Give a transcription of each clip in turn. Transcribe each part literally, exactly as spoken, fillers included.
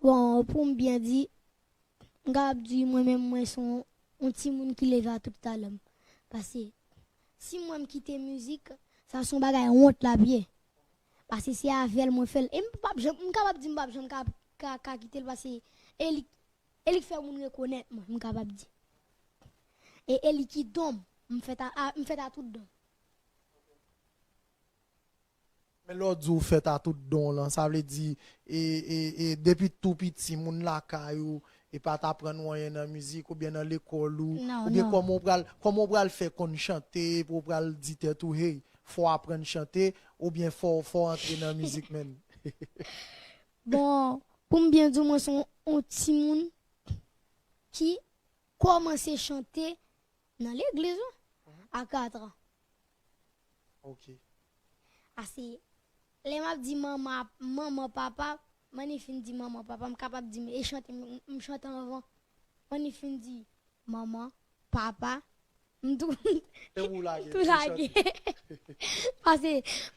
Bon, pou m byen di, m kapab di mwen menm, mwen se yon, yon timoun ki leve a tout talan m. Paske, si mwen m kite mizik, sa se yon bagay wont l ap ye. Paske se avè l mwen fè l. E m p ap janm, m kapab di m p ap janm ka, ka, ka kite l, paske e li, e li k fè moun rekonèt mwen, m kapab di. E, e li ki don m, m fèt a, a, m fèt a tout don. Men lè w di w fèt a tout don w lan, sa vle di, e, e, e, depi tou piti, moun lakay ou, e pa t aprann ou anyen nan mizik, oubyen nan lekòl ou, Non, oubyen non. Kòman w pral, kòman w pral fè konn chante, pou w pral di tèt ou, hey, fò w aprann chante, oubyen fò, fò w antre nan mizik, menn. Bon, pou m byen di w, mwen se yon, yon timoun ki kòmanse chante nan legliz, wi, a kat an. Ok. Ase, lè m ap di manman, manman, papa, m annik fin di manman, papa, m kapab di m, e chante, m, m chante anvan. M annik fin di manman, papa, m tou, E ou lage, tou ou lage. chante. Paske,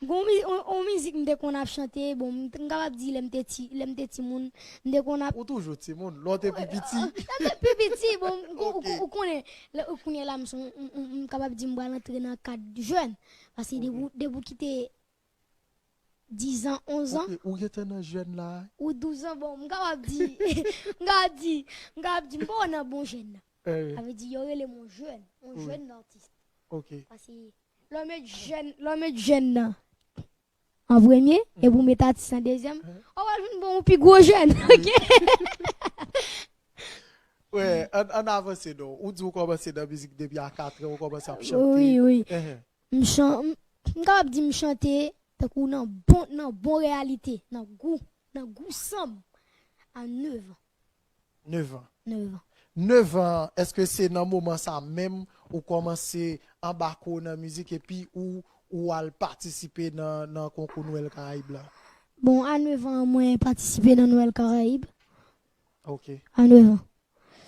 gon mi- on, on mizik m te konn ap chante, bon, m t- m kapab di lè m te ti, lè m te timoun, m te konn ap Ou toujou timoun, lè w te pi piti. Lè m te pi piti, bon, ou, ou, Ok. ou konnen, lè- ou konnen la, m son, m, m, m kapab di m pral antre nan kad jèn. Paske depi, depi w kite diz an, onz an, Ok, ou gentan nan jèn la. ou douz an, bon, m kapab di, m kapab di, m kapab di, m pa nan bon jèn nan. Eh, Sa vle di, yo rele m on jèn, on Wi. jèn atis. ok. Paske lè w met jèn, lè w met jèn nan an premye, epi w met atis an dezyèm, ou pral vin bon, ou pi gwo jèn, ok? Wè, ann, ann avanse non. Ou di ou kòmanse nan mizik depi a kat an, ou kòmanse ap chante. Wi, wi. Ehe. M chan, m, m kapab di m chante tankou nan bon, nan bon reyalite, nan gou, nan gou san m a nèf an. Nèf an. Nèf an. Nèf an, èske se nan moman sa menm ou kòmanse anbake w nan mizik epi ou, ou al patisipe nan, nan konkou Nwèl Karayib la? Bon, a nèf an, mwen patisipe nan Nwèl Karayib. Ok. A nèf an.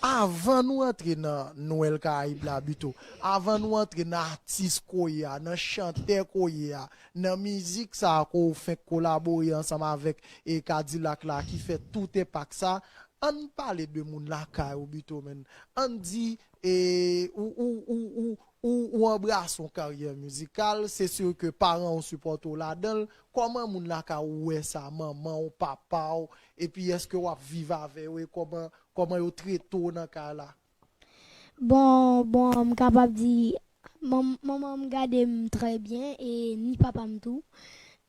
Avan nou antre nan Nwèl Karayib la, Buteau, avan nou antre nan atis ke w ye a, nan chantè ke w ye a, nan mizik sa a ke w fenk kolabore ansanm avèk e Kadilak la ki fè tout enpak sa, ann pale de moun lakay ou, Buteau, menn. Ann di, e, ou, ou, ou, ou, ou, ou anbrase yon karyè mizikal, se si ke paran w sipòte w ladan l. Kòman moun lakay ou wè sa, manman w, papa w, epi èske w ap viv avè yo, e kòman, kòman yo trete w nan kay la? Bon, bon, m kapab di, man- manman m gade m trè byen, e ni papa m tou.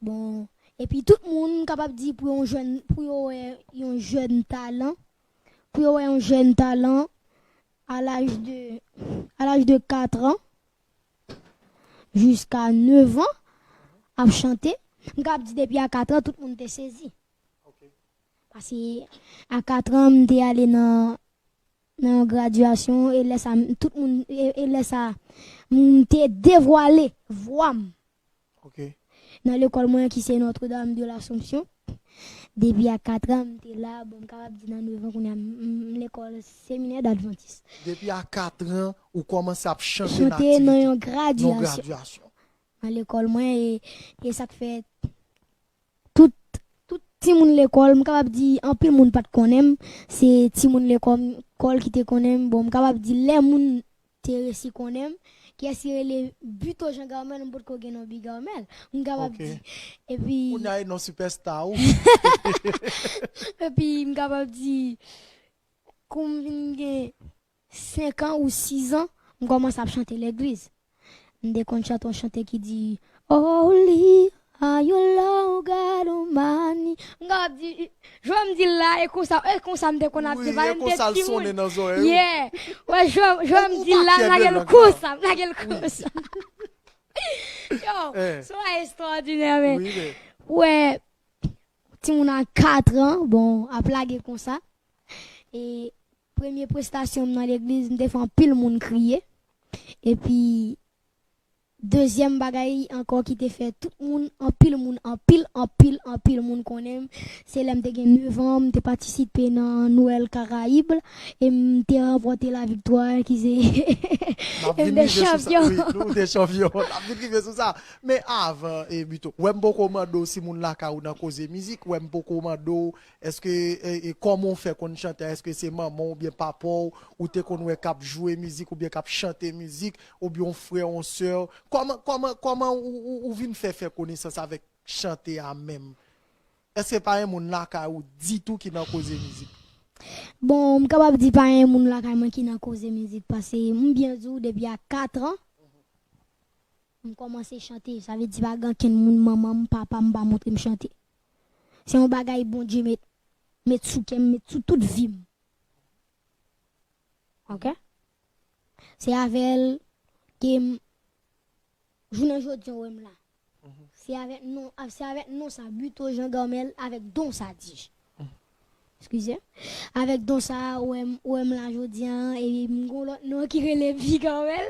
Bon, epi tout moun, m kapab di, pou yon jèn, pou yo wè yon jèn talan, pou yo wè yon jèn talan, a laj de, a laj de kat an, jiska nèf an, ap chante, m kapab di depi a kat an, tout moun te sezi. Paske a kat an, m te ale nan, nan yon gradyasyon, e lè sa, m- tout moun, e, e lè sa, m te devwale vwa m Ok. nan lekòl mwen ki se Notre-Dame de l'Assomption. Depi a kat an, m te la, bon, m kapab di nan nèf an, kounye a, m, m, m lekòl seminè advantis. Depi a kat an, ou kòmanse ap chante Chante nan yon gradyasyon. Gradyasyon nan lekòl mwen, e, e sa k fè tout, tout timoun lekòl, m kapab di anpil moun pa t konnen m, se timoun lekòl, lekòl ki te konnen m. Bon, m kapab di lè moun te resi konnen m, kiyès ki rele Buteau Jean Garmel, m potko gen non Bigarmel. M kapab Ok. Di. Epi, Kounye a e non sipèsta ou. epi m kapab di, kou m vin gen senk an ou sis an, m kòmanse ap chante legliz. M te konn chante yon chante ki di, Holy are you, Lord God Almighty. M kapab di, jan m di l la, e konsa, e konsa m te konn ap di, Wi, paske e m te konsa l timoun. Sonnen nan zòrèy ou. Yeah. Wè, jan, jan m Ou di l la, m pa lage kèbè l nan konsa, m lage l konsa. Yo, Eh. se yon bagay ekstraòdinè, men. Wi, men. Wè, timoun a kat an, bon, ap lage konsa. E premye prestasyon m nan legliz, m te fè anpil moun kriye. Epi, dezyèm bagay ankò ki te fè tout moun, anpil moun, anpil, anpil, anpil moun konnen m, se lè m te gen nèf an, m te patisipe nan Nwèl Karayib, e m te ranpòte laviktwa ki se M te chanpyon. Wi, nou te chanpyon. N ap vin rive sou sa. Men avan, e, Bito, wè m poko mande w si moun lakay ou nan koze mizik, wè m poko mande w, èske, e, e, kòman w fè konn chante, èske se manman w oubyen papa w, ou te konn wè k ap jwe mizik oubyen k ap chante mizik, oubyen yon frè, yon sè, kòman, kòman, kòman ou, ou, ou vin fè, fè konesans avèk chante a menm? Èske pa gen moun lakay ou ditou ki nan koze mizik? Bon, m kapab di pa gen moun lakay mwen ki nan koze mizik, paske m byen di w depi a kat an, m kòmanse chante. Sa vle di pa gen ankenn moun, manman m, papa m pa montre m chante. Se yon bagay Bondye met, met sou kè m, met sou tout vi m. Ok? Se avè l ke m, jounen jodi a, w wè m la. Se avèk non, se avèk non sa, Buteau Jean Garmel, avèk don sa, di. Eskize. Avèk don sa, w wè m, w wè m la jodi a, e m gon lòt non ki rele Bigarmel.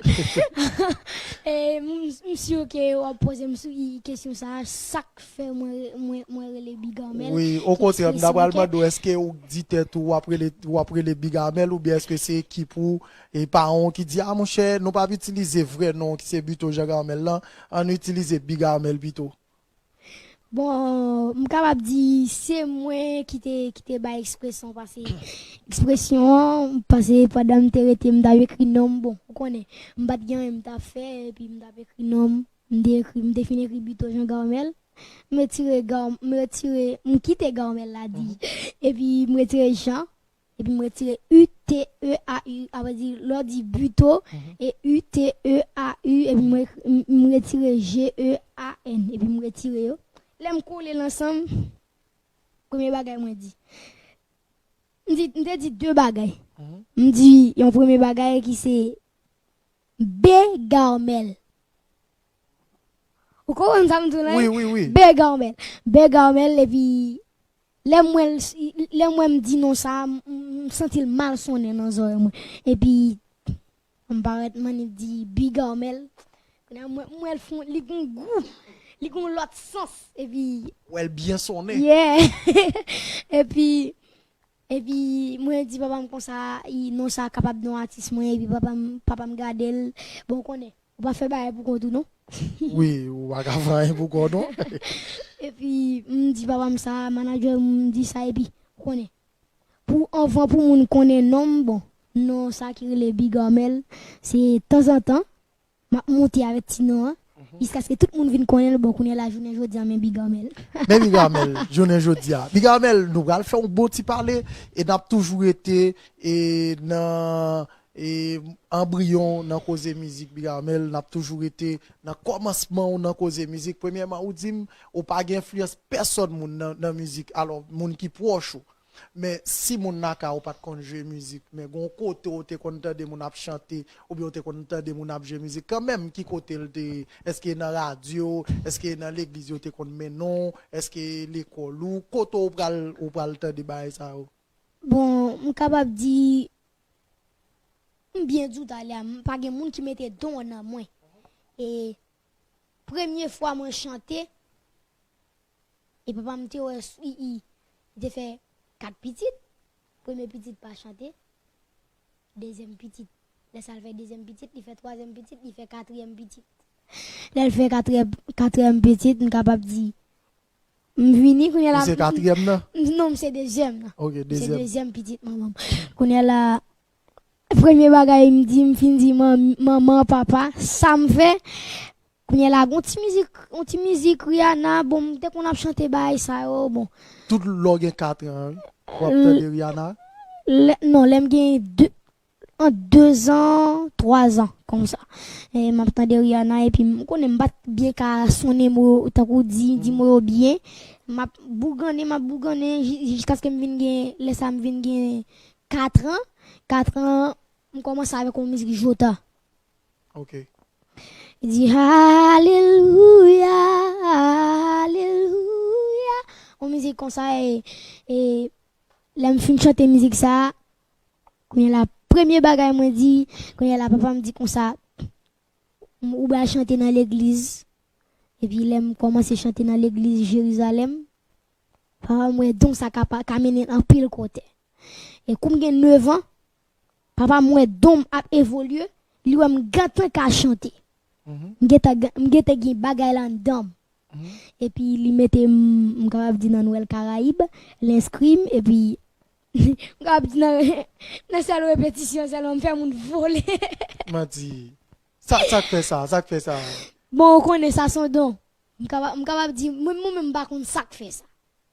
E m, m si ke w ap poze m sou kesyon sa, sa k fè mwen, mwen, mwen rele Bigarmel. Wi, okontrè, m ta pral mande w, èske ou di tèt ou w ap rele, w ap rele Bigarmel, oubyen èske se ekip ou, e paran w ki di, "A, monchè, nou p ap itilize vrè non w ki se Buteau Jean Garmel lan, ann itilize Bigarmel pito"? Bon, m kapab di se mwen ki te, ki te bay ekspresyon, paske ekspresyon an, paske pandan m te rete, m t ap ekri non m, bon, ou konnen, m pa t gen anyen m t ap fè, epi m t ap ekri non m, m te ekri, m te fin ekri Buteau Jean Garmel, m retire Gar-, m retire, m kite Garmel la di, epi m retire Jean, epi m retire U T E A U, sa vle di, lè w di Buteau, e U T E A U, epi m re-, m, m retire G E A N, epi m retire yo. Lè m kole l ansanm, premye bagay mwen di. M di, m te di de bagay. M di yon premye bagay ki se Begarmel. Ou konprann sa m di w la? Wi, wi, wi. Begarmel. Begarmel, epi lè m wè l, lè m wè m di non sa, m, m, m santi l mal sonnen nan zòrèy mwen. Epi, m parèt mannip di Bigarmel. Kounye a, mwen, m wè l fon, li gon gou. Li gon lòt sans. Epi, wè l byen sonnen. Yeah. Epi, epi, mwen di papa m konsa, i, non sa kapab non atis mwen, epi papa m, papa m gade l. Bon, ou konnen, ou pa fè bagay pou kont ou, non. Wi, ou pa ka fè anyen pou kò w, non. Epi, m di papa m sa, manadjè m di sa, epi, ou konnen. Pou anvan pou moun konnen non m, bon, non sa ki rele Bigarmel, se tanzantan, m ap monte avèk ti non an, jiskaske tout moun vin konnen l, bon, kounye a la, jounen jodi a, men Bigarmel. Men Bigarmel, jounen jodi a. Bigarmel, nou pral fè yon bon ti pale, e n ap toujou rete, e nan, e anbriyon nan koze mizik, Bigarmel, n ap toujou rete nan kòmansman w nan koze mizik. Premyèman, ou di m, ou pa gen enfliyans pèsòn moun nan, nan mizik, alò, moun ki pwòch ou. Men si moun lakay ou pa t konn jwe mizik, men gon kote ou te konn tande moun ap chante, oubyen ou te konn tande moun ap jwe mizik kanmenm, ki kote l te ye? Èske nan radyo? Èske nan legliz yo te konn mennen w? Èske lekòl ou? Kote ou pral, ou pral tande bagay sa yo? Bon, m kapab di, m byen di w talè a, m pa gen moun ki mete don an nan mwen. E premye fwa mwen chante, e papa m te wè s-, i, i, i te fè kat pitit. Premye pitit pa chante. Dezyèm pitit. Lè sa l fè dezyèm pitit, li fè twazyèm pitit, li fè katriyèm pitit. Lè l fè katriyèm, katriyèm pitit, m kapab di, m vini kounye a la. Ou se katriyèm nan? M, non, m se dezyèm nan. Ok, dezyèm. M se dezyèm pitit manman m. Kounye a la, premye bagay m di, m fin di man-, manman, papa, sa m fè. Kounye a la, gon ti mizik, yon ti mizik Rihanna, bon, m te konn ap chante bagay sa yo, bon. Tout lè w gen katran, w ap tande Rihanna? Lè, non, lè m gen de, ant dezan, twazan, konsa. E m ap tande Rihanna, epi m konnen m pa t byen ka sonnen mo, tankou di, di mo yo byen. M ap bougannen, m ap bougannen, ji-, jiskaske m vin gen, lè sa m vin gen katran. Katran, m kòmanse avèk yon mizik Jota. Ok. Li di, alelouya, alelouya. Yon mizik konsa, e, e lè m fin chante mizik sa, kounye a la, premye bagay mwen di, kounye a la, papa m di konsa, m, ou bay chante nan legliz. Epi lè m kòmanse chante nan legliz Jerizalèm, papa m wè don sa ka, pa- ka mennen anpil kote. E kou m gen nèf an, papa m wè don m ap evolye, li wè m gentan ka chante. M gentan gen- m gentan gen bagay la anndan m. Epi li mete m, m kapab di nan Nwèl Karayib, l enskri m, epi m kapab di nan, nan sèl repetisyon sèlman, m fè moun vole. Manti. Sa, sa k fè sa? Sa k fè sa? Bon, ou konnen sa se yon don. M kapab, m kapab di, mwen, mwen menm m pa konn sa k fè sa.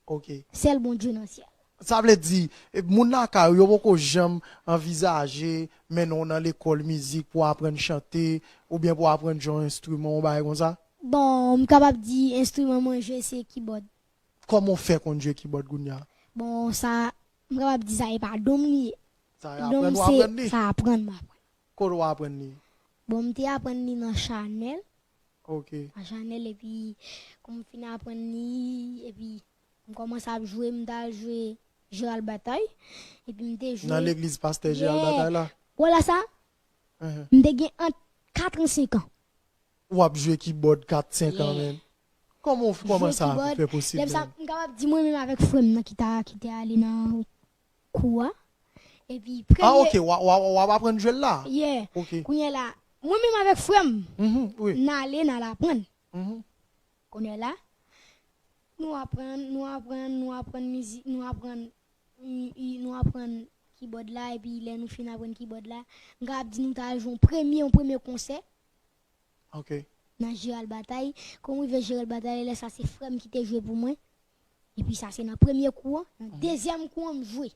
Ok. Sèl Bondye nan syèl. Sa vle di, e, moun lakay ou, yo poko janm anvizaje mennen w nan lekòl mizik pou aprann chante, oubyen pou aprann jwe yon enstriman, yon bagay konsa? Bon, m kapab di enstriman mwen jwe se kibòd. Kòman w fè konn jwe kibòd kounye a? Bon, sa, m kapab di sa e pa don m li ye. Sa Don m aprann ou se aprann li? Sa aprann m aprann. Kote w aprann li? Bon, m te aprann li nan Chanèl. Ok. Nan Chanèl, epi kou m fin aprann li, epi m kòmanse ap jwe, m t al jwe Jeral Batay. Epi m te jwe. Nan legliz pastè Jeral Yeah. Batay la? Wè la sa? Uhum. M te gen ant kat an senk an. W ap jwe kibòd kat, senk an, Yeah. menm. Kòman, kòman Jwe sa kibòd, fè posib, lè m sa, menm? M kapab di mwen menm avèk frè m nan ki ta, ki te ale nan kou a. Epi Ah, premye ok, w a- w a- w ap aprann jwe l la? Yeah. Ok. Kounye a la, mwen menm avèk frè m, Mhm, wi. n ale, n al aprann. Mhm. Kounye a la, nou aprann, nou aprann, nou aprann mizik, nou aprann, i- i- nou aprann kibòd la, epi lè nou fin aprann kibòd la, m kapab di nou t al jwe yon premye, yon premye konsè Ok. nan Jeral Batay. Kou m rive Jeral Batay, lè sa se frè m ki te jwe pou mwen. Epi sa se nan premye kou an, nan dezyèm kou an m jwe.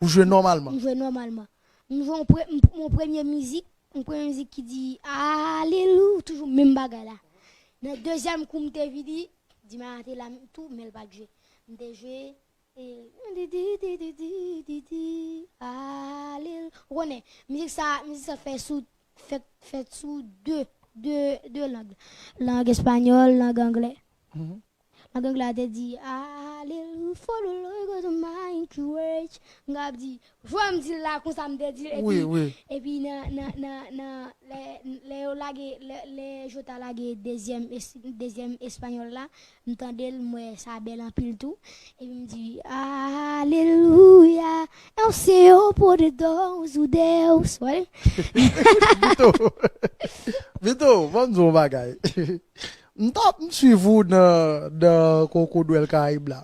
Ou jwe nòmalman? M jwe nòmalman. M jwe yon pre- m- yon premye mizik, yon premye mizik ki di Alelou, toujou menm bagay la. Nan dezyèm kou m te vini, di m a te la tou, men l pa t jwe. M te jwe e, di di di di di di di Alelou. Ou konnen, mizik sa, mizik sa fè sou fèt fèt sou de de de lang. Lang espanyòl, lang anglè. Mhm. Lang anglè a te di Alelou, follow Lord God of my courage. M ap di, jwè m di l la konsa m te di l. Wi, Epi, wi. epi nan, nan, nan, nan, lè, lè yo lage, lè, lè Jota lage dezyèm, es- dezyèm espanyòl la, m tande l, m wè sa bèl anpil tou. Epi m di, Aleluya, é o Senhor poderoso Deus. Wè? Vito, Vito, ban m di w yon bagay. M t ap m swiv ou nan, nan konkou Nwèl Karayib la.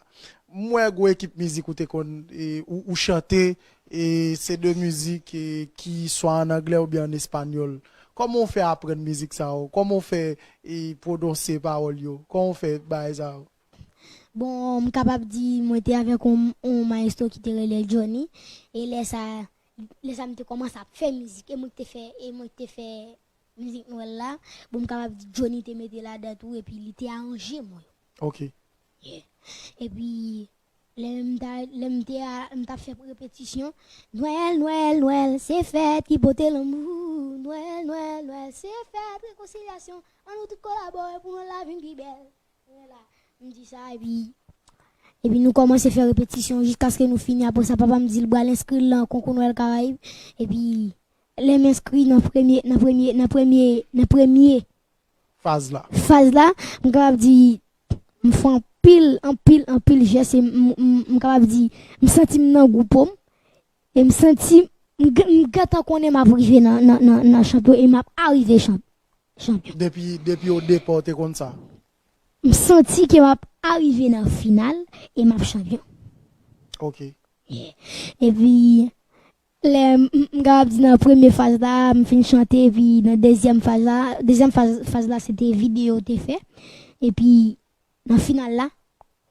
M wè gwo ekip mizik ou te konn, e, ou, ou chante, e, se de mizik, e, ki swa an anglè oubyen an espanyòl. Kòman w fè aprann mizik sa yo? Kòman w fè, e, pwononse pawòl yo? Kòman w fè bagay sa yo? Bon, m kapab di mwen te avèk yon, yon maestro ki te rele Johnny. E lè sa, lè sa m te kòmanse ap fè mizik. E mwen ki te fè, e mwen ki te fè mizik Nwèl la. Bon, m kapab di Johnny te mete ladan tou, epi li te aranje mwen. Ok. Yeah. Epi, lè m ta, lè m te a, m t ap fè repetisyon, Nwèl, Nwèl, Nwèl, se fèt ki pote lanmou. Nwèl, Nwèl, Nwèl, se fèt rekonsilyasyon. Ann nou tout kolabore pou Nwèl la vin pi bèl. Nwèl la, m di sa, epi, epi nou kòmanse fè repetisyon jiskaske nou fini. Apre sa, papa m di l pral enskri l nan konkou Nwèl Karayib. Epi, lè m enskri nan premye, nan premye, nan premye, nan premye Faz la. faz la, m kapab di, m fè anpil, anpil, anpil jès, e m, m, m, m kapab di, m santi m nan gwoup m, e m santi, m, g- m gentan konnen m ap rive nan, nan, nan, nan chanpyon, e m ap arive chanp, chanpyon. Depi, depi o depa, w te konn sa? M santi ke m ap arive nan final, e m ap chanpyon. Ok. Epi, lè m, m, m kapab di nan premye faz la, m fin chante, epi nan dezyèm faz la, dezyèm faz, faz la, se te videyo te fè. Epi, nan final la,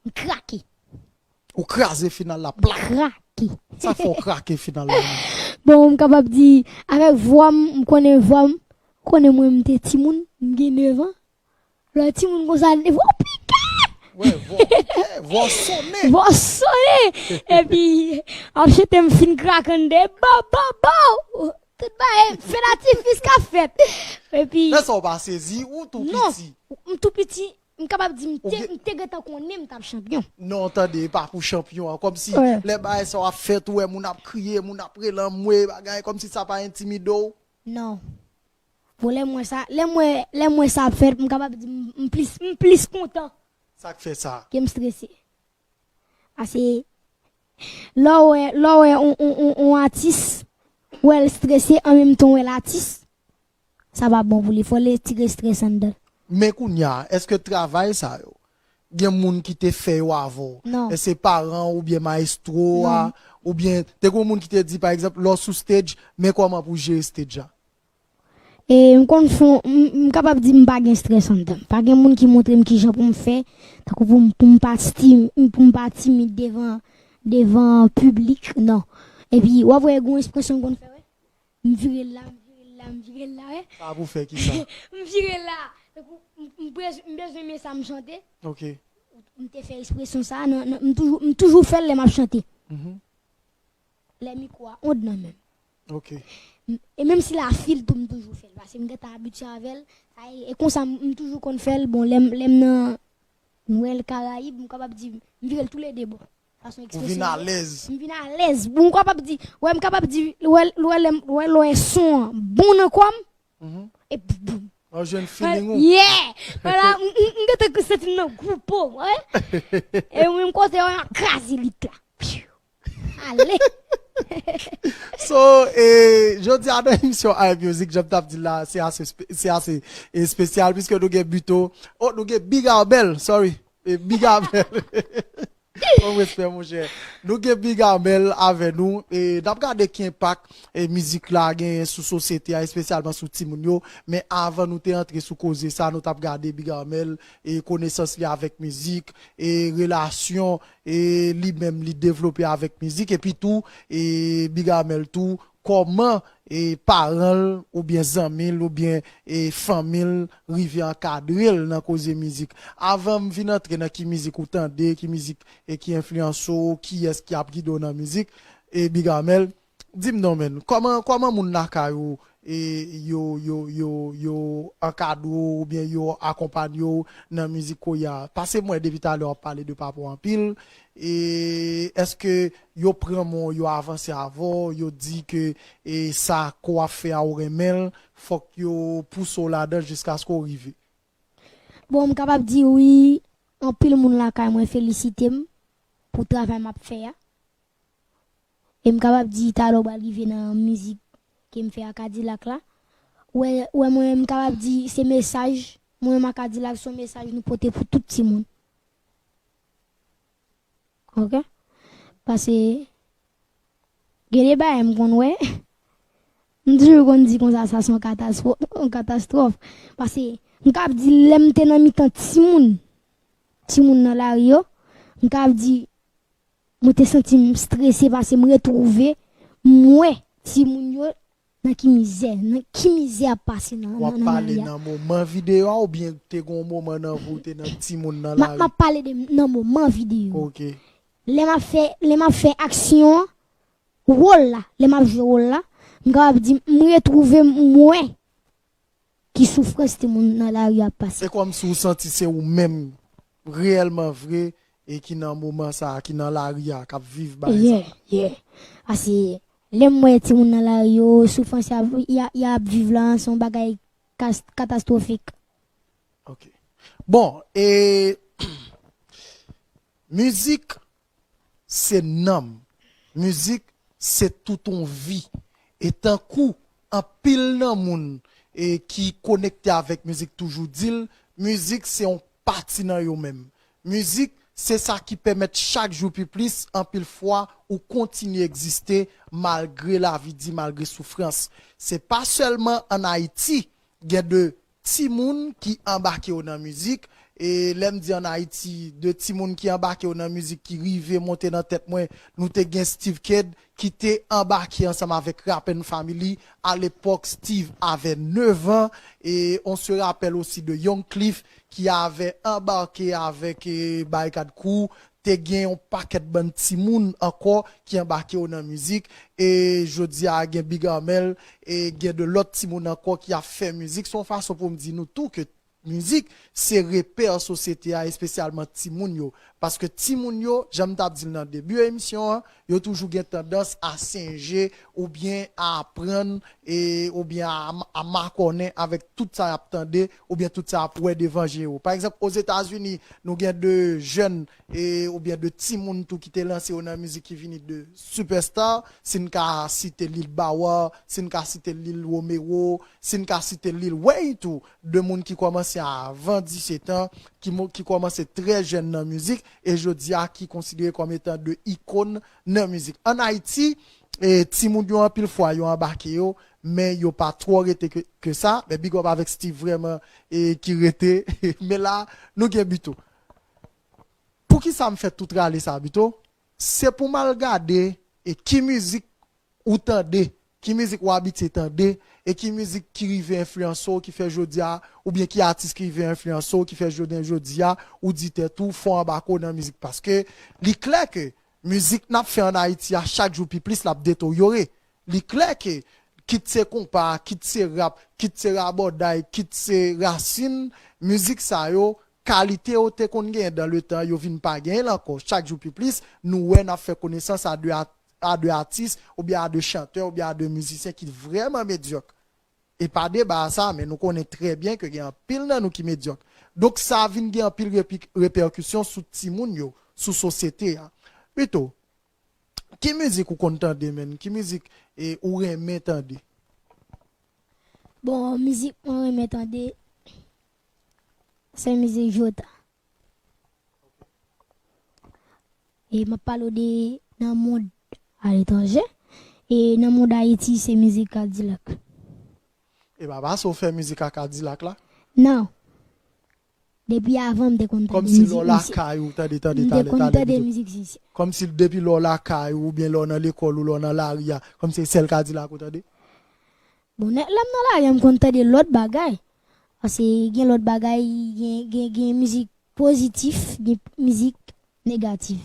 m krake. Ou kraze final la, plak! Krake. Sa k fè w krake final la? Bon, m kapab di, avèk vwa m, m konnen vwa m, konnen mwen, m te timoun, m gen nèf an. Lè timoun konsa, vwa pike! Wè, vwa pike, vwa sonnen. Vwa sonnen! Epi, ap chante m fin krakande, bow, bow, bow! Tout bagay, fè latifis k ap fèt. Epi, Lè sa w pa sezi, ou tou non, piti. M tou piti, m kapab di m Ou te, gen- m te gentan konnen m t ap chanpyon. Non, tande, e pa pou chanpyon an. Kòmsi Wè. Lè bagay sa w ap fèt, ou wè moun ap kriye, moun ap rele anmwe, bagay, kòmsi sa pa entimide w. Non. Bon, lè m wè sa, lè m wè, lè m wè sa ap fèt, m kapab di m, m plis, m plis kontan Sa k fè sa? Ke m strese. Paske lè w wè, lè w wè on, on, on, on atis, w wè l strese an menm tan w wè l atis, sa pa bon pou li. Fò l retire strès anndan l. Men kounye a, èske travay sa yo, gen moun ki te fè yo avè w? Non. Èske se paran w oubyen mayestwo a? Non. Oubyen, te gen moun ki te di, pa egzanp, lè w sou stage, men kòman pou w jere stage la? E m konn fè, m, m kapab di m pa gen strès anndan m. Pa gen moun ki montre m kijan pou m fè, tankou pou m, pou m pa sti-, pou m pa timid devan, devan piblik, non. Epi, w ap wè gen yon ekspresyon m konn fè, wè. M vire l la, m vire l la, m vire l la, wè. Sa pou fè ki sa? M vire l la. Tankou, m, m bez-, m bezwen men sa m chante. Ok. M te fè ekspresyon sa, nan, nan, m toujou, m toujou fè l lè m ap chante. Mhm. Lè mikwo a ond nan men m. Ok. M- E menm si l a fil tou, m toujou fè l. Paske m gentan abitye avè l. Sa e, e konsa, m, m toujou konn fè l. Bon, lè m, lè m nan, m wè l Karayib, m kapab di, m vire l toulede bò. Sa se yon Ou vin ekspresyon. Alèz. M vin alèz. Bon, m kapab di, wè, m kapab di, wè, wè, lè m- wè, lè son an bon nan kò m, Mhm. e boum, boum. Ou jwenn feeling ou? Yeah! Wala, m, m, m gentan santi m nan gwoupo, wè. E menm kote, wè, m kraze lit la. Ale! So, e, jodi a nan emisyon Eye Music, jan m t ap di la, se ase, spe- se ase espesyal, piske nou gen Buteau, oh, nou gen Big Armel, sorry, e, Big Armel. Bon respè, monchè. Nou gen Big Armel avè nou, e, n ap gade ki enpak, e, mizik la gen sou sosyete a, espesyalman sou timoun yo, men avan nou te antre sou koze sa, nou t ap gade Big Armel, e, konesans li avèk mizik, e, relasyon, e, li menm li devlope avèk mizik, epi tou, e, Big Armel tou, kòman, e, paran l oubyen zanmi l oubyen, e, fanmi l rive ankadre l nan koze mizik. Avan m vin antre nan ki mizik ou tande, ki mizik, e, ki enfliyanse w, kiyès ki ap gide w nan mizik, e, Big Armel, di m non, menn, kòman, kòman moun lakay ou, e, yo, yo, yo, yo ankadre w oubyen yo akonpanye w nan mizik kounye a? Paske m wè depi talè w ap pale de papa w anpil, e èske yo pran men w, yo avanse avè w, yo di ke, e, sa ke w ap fè a ou renmen l, fòk yo pouse w ladan l jiskaske w rive? Bon, m kapab di wi, anpil moun lakay mwen felisite m pou travay m ap fè a. E m kapab di talè w pral rive nan mizik ke m fè a Kadilak la. Wè, wè mwen, m kapab di se mesaj, mwen menm a Kadilak, se yon mesaj nou pote pou tout timoun. Ok? Paske gen de bagay m konn wè, m toujou konn di konsa sa se yon katastwòf, yon katastwòf. Paske m kapab di lè m te nan mitan timoun, timoun nan lari yo, m kapab di mwen te santi m strese paske m retwouve m wè timoun yo nan ki mizè, nan ki mizè ap pase nan W ap nan- nan pale lari a. Nan moman videyo a oubyen te gen yon moman nan vi w te nan timoun nan M ap- lari? M ap pale de nan moman videyo. Ok. Lè m ap fè, lè m ap fè aksyon an, wòl la, lè m ap jwe wòl la, m kapab di m retwouve m wè ki soufrans timoun nan lari ap pase. Se kòmsi w santi se ou menm reyèlman vre e ki nan moman sa a, ki nan lari a, k ap viv bagay sa. Yeah, yeah. Paske lè m wè timoun nan lari yo, soufrans y ap, y a- y ap viv la, se yon bagay kas- katastwofik. Ok. Bon, e mizik se nanm. Mizik se tout yon vi. E tankou anpil nan moun e ki konekte avèk mizik toujou di l, mizik se yon pati nan yo menm. Mizik se sa ki pèmèt chak jou pi plis, anpil fwa, ou kontinye egziste malgre lavi di, malgre soufrans. Se pa sèlman ann Ayiti gen de timoun ki anbake yo nan mizik. E lè m di ann Ayiti, de timoun ki anbake yo nan mizik ki rive monte nan tèt mwen, nou te gen Steve Kidd ki te anbake ansanm avèk Rap and Family. Alepòk, Steve avè nèf an. E on se rapèl osi de Young Cliff ki avè anbake avèk, e, Barikad Crew. Te gen yon pakèt bann timoun ankò ki anbake yo nan mizik. E jodi a, gen Big Armel, e gen de lòt timoun ankò ki ap fè mizik. Se yon fason pou m di nou tou ke mizik se repè sosyete a, espesyalman timoun yo. Paske timoun yo, jan m t ap di l nan debi emisyon an, yo toujou gen tandans a senje oubyen a aprann, e, oubyen a, a makònen avèk tout sa y ap tande, oubyen tout sa y ap wè devan je yo. Pa egzanp, Ozetazini, nou gen de jèn, e, oubyen de timoun tou ki te lanse yo nan mizik ki vini de superstar, si n ka site Lil Bawa, si n ka site Lil Romero, si n ka site Lil Wayne tou, de moun ki kòmanse avan disèt an, ki, mo- ki kòmanse trè jèn nan mizik, e jodi a ki konsidere kòm etan de ikòn nan mizik. Ann Ayiti, e, timoun yo anpil fwa yo anbake yo, men yo pa twò rete ke, ke sa. Men big up avèk Steve vrèman, e, ki rete. Men la, nou gen Bito. Poukisa m fè tout rale sa, Bito? Se pou m al gade e ki mizik ou tande, ki mizik ou abitye tande, e ki mizik ki rive enfliyanse w, ki fè jodi a, oubyen ki atis ki rive enfliyanse w, ki fè jounen jodi a, ou di tèt ou, fò anbake w nan mizik. Paske li klè ke mizik n ap fè ann Ayiti a, chak jou pi plis, l ap deteryore. Li klè ke, kit se konpa, kit se rap, kit se rabòday, kit se rasin, mizik sa yo, kalite yo te konn genyen dan letan, yo vin pa genyen l ankò. Chak jou pi plis, nou wè n ap fè konesans a de, a, a de atis, oubyen a de chantè, oubyen a de mizisyen ki vrèman medyòk. E pa deba a sa, men nou konnen trè byen ke gen anpil nan nou ki medyòk. Donk, sa vin gen anpil repi- repèkisyon sou timoun yo, sou sosyete a. Bito, ki mizik ou konn tande, menn? Ki mizik, e, ou renmen tande? Bon, mizik mwen renmen tande, se mizik Jota. E m ap pale w de nan mond aletranje. E nan mond Ayiti, se mizik Kadilak. E pa pase w fè mizik a Kadilak la? Non. Depi avan, m te konn tande Kòmsi mizik lè w misye. Lakay ou tande, tande, M te tande, konn tande tande mizik. Mizik misye. Kòmsi depi lè w lakay ou, oubyen lè w nan lekòl ou, lè w nan lari a, kòmsi se sèl Kadilak ou tande? Bon, nèt lè m nan lari a, m konn tande lòt bagay. Paske gen lòt bagay, gen, gen, gen mizik pozitif, gen mizik negatif.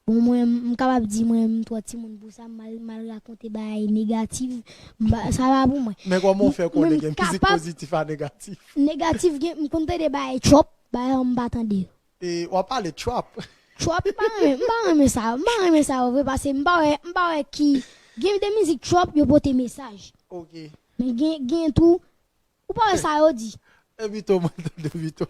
Bon, mwen, m kapab di mwen, m twò timoun pou sa, m mal, mal rakonte bagay negatif. M pa- Sa pa pou mwen. Men kòman w fè konnen Mwen gen mizik kapab- pozitif a negatif? Negatif, gen, m konn tande bagay trap, bagay m pa tande yo. E w ap pale trap. Trap, m pa renmen, m pa renmen sa, m pa renmen sa yo vre, paske m pa wè, m pa wè ki, gen de mizik trap, yo pote mesaj. Ok. Men gen, gen tou, ou pa wè sa yo di. E Bito, mwen tande Bito.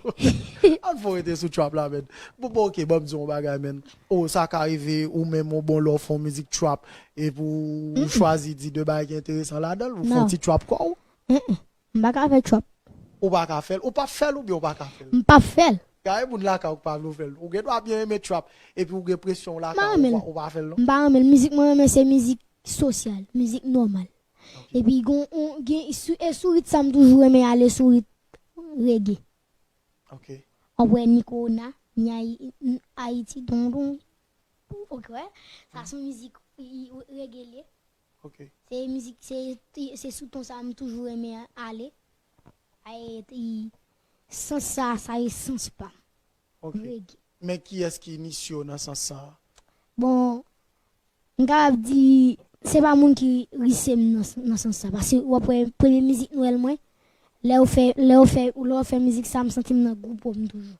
An fò rete sou trap la, men. Bon, bon, ok, ban m di yon bagay, men. O, sa ka rive, ou menm, ou bon, lè w fè yon mizik trap, epi w chwazi di de bagay ki enteresan ladan l, ou fè yon Non. ti trap kò w. Mm-mm. M pa ka fè trap. Ou pa ka fè l, ou p ap fè l oubyen ou pa ka fè l? M p ap fè l. Gade moun lakay ou k pa vle w fè l. Ou gen dwa byen renmen trap, epi ou gen presyon w lakay Pa ou, renmen ou l. pa- ou pa fè l, non? M pa renmen l. Mizik mwen renmen se mizik sosyal, mizik nòmal. Epi gon, on, gen, sou, e sou rit sa m toujou renmen ale sou rit reggae. Ok. Ou wè ni kowona, ni Ayi- n- Ayiti, don, don. Ok, wè. Sa se yon mizik i- i- reggae li ye. Ok. Se mizik, se, se sou ton sa m toujou renmen ale. Ay, i- sans sa, sa e sans pa m. Ok. Reggae. Men kiyès ki inisye w nan sans sa a? Bon, m kapab di, se pa moun ki rise m nan, nan sans sa. Paske w ap wè premye mizik Nwèl mwen, lè w fè, lè w fè, lè w fè mizik sa, m santi m nan gwoup m toujou.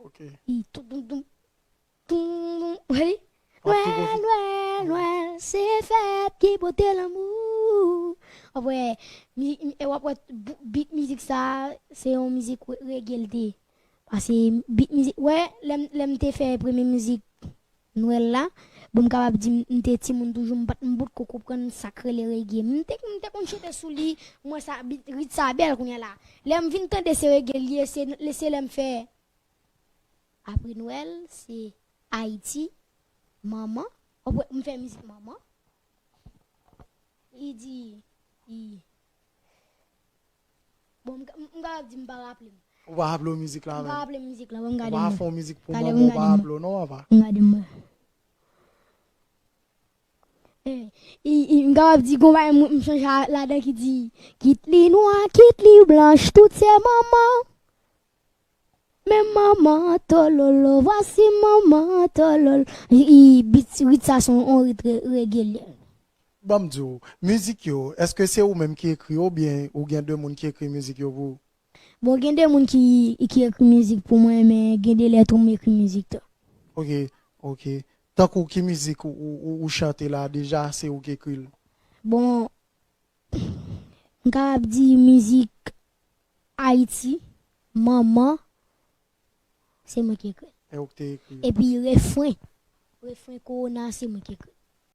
Ok. I tou tou tou tou tou, wi. W ap tou Nwèl, konfi- Nwèl, Nwèl, se fèt ki pote lanmou. W ap wè, mi- mi- e w ap wè bou- beat mizik sa, se yon mizik re- reggae l te ye. Paske beat mizik, wè, lè m, lè m te fè premye mizik Nwèl la, bon, m kapab di m, m te timoun toujou, m pa t, m potko konprann sa k rele reggae. M te, m te konn chante sou li, mwen sa, beat, rit sa bèl kounye a la. Lè m vin tande se reggae l ye, se, se lè m fè Apre Nwèl, se Ayiti, manman. Apre, m fè mizik manman. Li di, li, bon, m, m, m kapab di m pa raple m. Ou pa raple w mizik la M pa menm? Raple m mizik la, bon, m Ou gade pa m. fè yon mizik pou Talè manman, m ou pa gade m. raple w non, papa? M gade m. Eh, i, i, m kapab di gon bagay m, m chanje a- ladan ki di, kit li nwa, kit li blanch, tout se manman. Men manman tololo, vwasi manman tololo. I, i, bit, rit sa se yon rit re- reggae l ye. Ban m di w, mizik yo, èske se ou menm ki ekri yo oubyen ou gen de moun ki ekri mizik yo pou ou? Bon, gen de moun ki, ki ekri mizik pou mwen, men gen de lè tou m ekri mizik tou. Ok, ok. Tankou ki mizik ou, ou, ou, ou chante la, deja se ou ki ekri l? Bon, m kapab di mizik Ayiti, Manman, se mwen ki ekri. E ou ki te ekri l? Epi refren, refren Kowona, se mwen ki ekri.